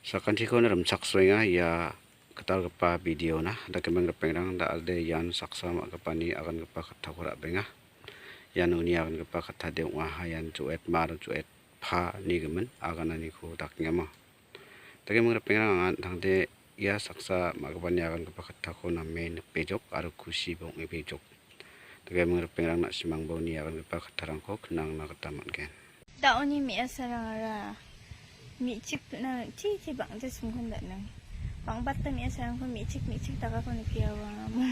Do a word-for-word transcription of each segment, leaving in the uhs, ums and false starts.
Sakantikon rimchaksoenga ia gitalgipa videona. Dakemeng ripengrang, da·alde ian saksa ma·gipani agangipa kattako ra·benga. Ian uni agangipa kattade ong·aha, ian jo·etma aro jo·etpani gimin agananiko dakengama. Dakemeng ripengrang, anga an·tangde ia saksa ma·gipani agangipa kattako name nikbejok aro kusiba ong·ebejok. Dakemeng ripengrang, na·simangba uni agangipa kattarangko knangna gita man·gen. Da·oni me·asarangara me·chik pil·na rong·titi bang·ja songkon da·nang. Bang·bata me·asarangko me·chik me·chik dagako nikenga.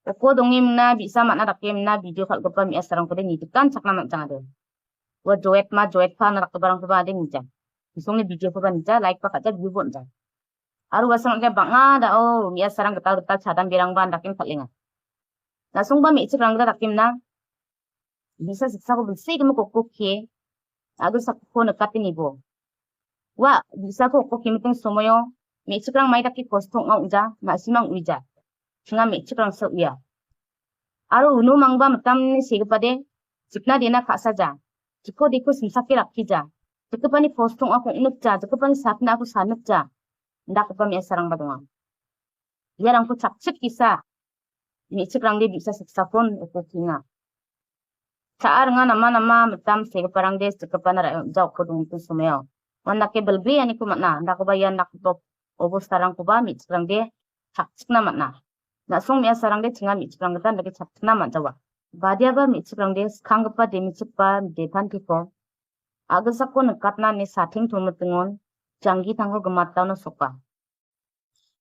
Uko donge mingna bi·sa man·a dake mingna video kal·gipa me·asarangkode nidikan chakna man·jangade. Ua joetma joetpa ina dakgiparangkoba ade nija. Bisongni videokoba nija, like-ba ka·ja, view-ba on·ja. Aro uasang ong·ja bang·a da·o me·asarang gital gital chadam berangba andaken kal·enga. Na·songba me·chikrangde dakemna. Bi·sa siksako bilsi gimik okokkie, a·gilsakko nikatenibo. Ua bi·sako okokkimiting somoio me·chikrang mai dake kosto ong·a ong·ja, ma·sima ong·uija. Chinga me·chikrangsa uia. Aro uno mangba mitamni segipade, jikna dena ka·saja. Jiko deko simsake rakkija. Jikgipani kosto ong·ako ong·nikja, jikgipani sakna ako sanikja. Indakgipa me·asarangba donga. Iarangko chakchik gisa me·chikrangde bi·sa siksakon okokenga. Cha·a ringa nama nama mitam segiparangde sikgipana ra·e on·ja oko dongipin someo. Uandake bilbeaniko man·a, indakoba ian dakgipa obostarangkoba me·chikrangde chakchikna man·a. Na·song me·asarangde chinga me·chikrang gita indake chakchikna man·jawa. Badiaba me·chikrangde skanggipa demichikba depantiko a·gilsako nikatna ine sateng tomitingon janggi tangko gimataona soka.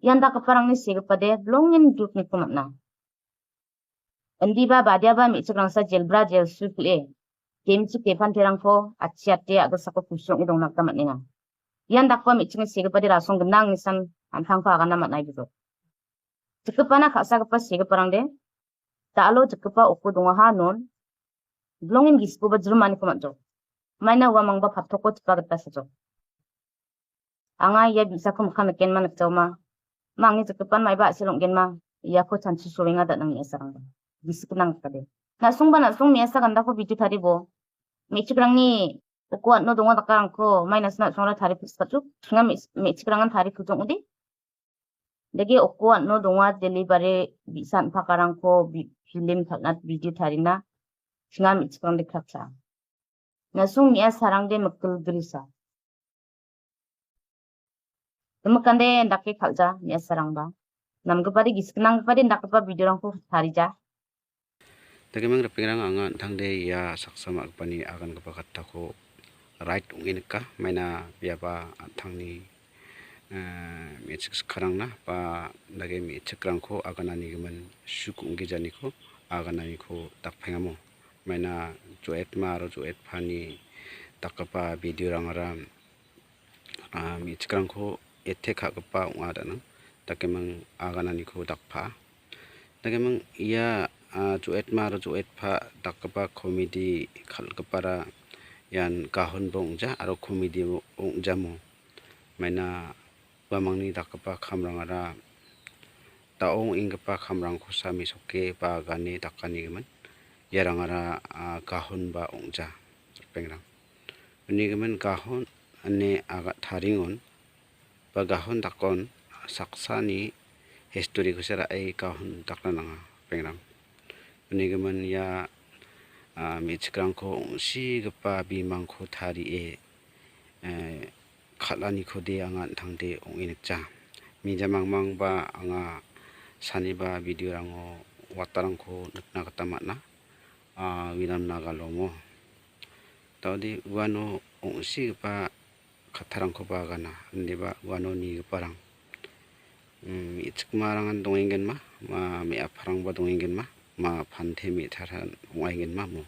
Ian dakgiparangni segipade bilongen dukniko man·a. Indiba badiaba me·chikrangsa jelbra jelsu pile, demchik depanterangko atchiate a·gilsako kusi ong·e dongna gita man·enga. Ian dakgipa me·chikni segipade rasong gnang nisan an·tangko agana man·aibigo. Jikgipana ka·sagipa segiparangde, da·alo jikgipa oko dongaha non, bilongen gisikoba jrimaniko man·jok. Maina uamangba patoko tipa gita sajok. Anga ia bi·sako mikkan nikenma nikjaoma. Ma angni jikgipan maiba a·sel ong·genma, iako chanchi soenga da·nang me·asarangba. Gisik gnang gitade. Na·songba na·song me·asa gandako video taribo. Me·chikrangni uko an·o donga dakarangko mai na·sina na·songra tari pil·sikachok. Chinga me-, me·chikrangan tari pil ong·ode. Dege oko an·o donga delivery bi·sa an·pakarangko bi-, film kal·na video tarina. Chinga me·chikrangde kraksa. Na·song me·asarangde mikil grisa. Gimikkande indake kal·ja me·asarangba. Namgipade gisgipade indakgipa videorangko tarija. Dakemeng ripengrang, anga an·tangde ia saksa ma·gipani agangipa kattako right ong·e nika. Maina biaba an·tangni, eh, me·chik sikkarangna ba dake me·chikrangko aganani gimin suk ong·gijaniko agananiko dakpengamo. Maina jo·etma aro jo·etpani dakgipa videorangara, ah, me·chikrangko etek ka·gipa ong·a da·nang. Dakemang agananiko dakpa. Dakemang ia, ah, jo·etma aro jo·etpa dakgipa komedi kal·gipara ian gahonba ong·ja aro komedi ong·jamo. Maina uamangni dakgipa kamrangara da·o ong·enggipa kamrangkosa mesoke ba gane dakanigimin. Iarangara, ah, gahonba ong·ja, ripengrang. Unigimin gahon ine aga-, taringon ba gahon dakon saksani historikosa ra·e gahon dakna nanga, ripengrang. Unigimin ia, ah, me·chikrangko ong·sigipa bimangko tarie, eh, kal·anikode anga an·tangde ong·e nikja. Mija mangmangba anga saniba videorango watarangko nikna gita man·a, ah, Winam Nagalomo. Daode uano ong·sigipa kattarangkoba agana, indiba uano nigiparang. Mm, me·chikmarangan dongenggenma, ma me·aparangba dongenggenma, ma pante me·taran ong·aenggenma mo.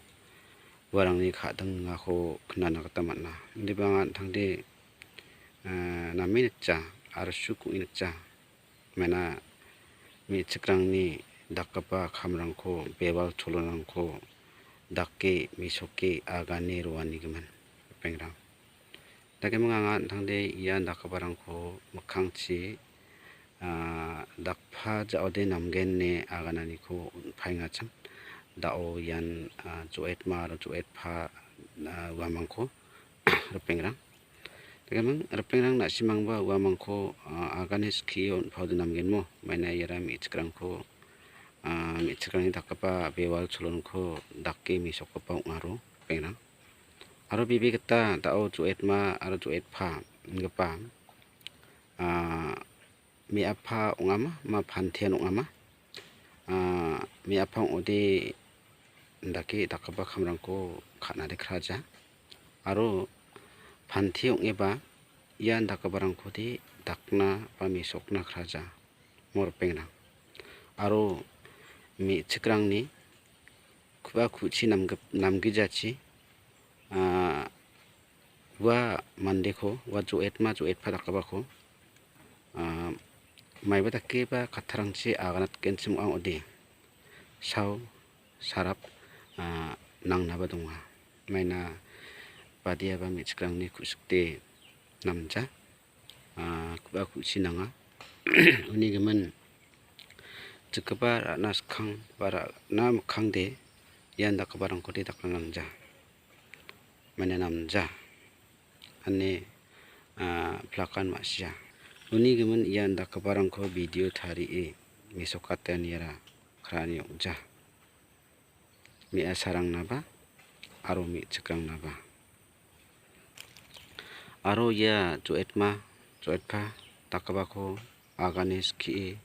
Uarangni ka·dingako knana gita man·a. Indiba anga an·tangde, eh, name nikja, aro suk ong·e nikja. Mena me·chikrangni dakgipa kamrangko, bebal cholonrangko dake mesoke agane roanigimin, ripengrang. Dakeming anga an·tangde ian dakgiparangko mikkangchi, ah, dakpa ja·ode namgen ine agananiko on·paengachim. Da·o ian, ah, jo·etma aro jo·etpa, ah, uamangko ripengrang. Gimin ripengrang, na·simangba uamangko, ah, agane skie on·pao donamgenmo. Maina iara me·chikrangko, ah, me·chikrangni dakgipa bewal cholonko dake mesokgipa ong·aro ripengrang. Aro bebe gita da·o jo·etma aro jo·etpa ingipa, ah, me·apa ong·ama, ma pantian ong·ama. Ah, me·apa ong·ode indake dakgipa kamrangko ka·nade kraja. Aro panti ong·eba ian dakgiparangkode dakna ba mesokna kraja, mo ripengrang. Aro me·chikrangni ku·a ku·chi namgip-, namgijachi, ah, ua mandeko, ua jo·etma jo·etpa dakgipako, ah, maiba dakeba kattarangchi aganatgenchim ong·a ong·ode. Sao, sarap, ah, nangnaba donga. Maina badiaba me·chikrangni ku·sikde namja, ah, ku·a ku·chi nanga. Uni gimin jikgipa ra·na skang ba ra·na mikkangde ian dakgiparangkode dakna nangja. Maina namja. Ane, ah, plakan ma·sia. Uni gimin ian dakgiparangko video tarie mesokataniara karani ong·ja. Me·asarangnaba aro me·chikrangnaba. Aro ia jo·etma, jo·etpa dakgipako agane skie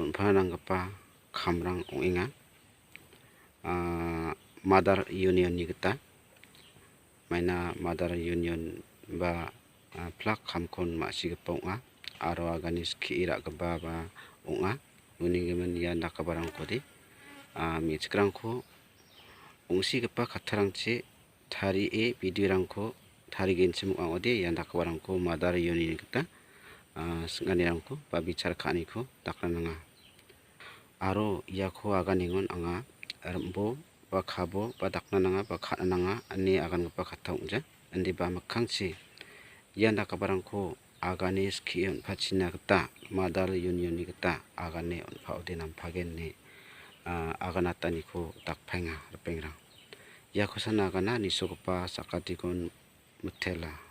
on·pana nanggipa kamrang ong·enga. Ah, Mother Union-ni gita, maina Mother Union ba, ah, plak kamkon ma·sigipa ong·a, aro agane skie ra·gipa ba ong·a. Uni gimin ian dakgiparangkode, ah, me·chikrangko ong·sigipa kattarangchi tarie video-rangko tarigenchim ong·a ong·ode, ian dakgiparangko Mother Union-ni gita, ah, sing·anirangko ba bichar ka·aniko dakna nanga. Aro iako aganengon anga rim·bo ba kabo ba dakna nanga ba ka·na nanga ine agangipa katta ong·ja. Indiba mikkangchi ian dakgiparangko agane skie on·pachina gita Mother Union-ni gita agane on·paode nampagen ine, ah, aganataniko dakpaenga, ripengrang. Iako sana agana nisogipa sakatikon mitela.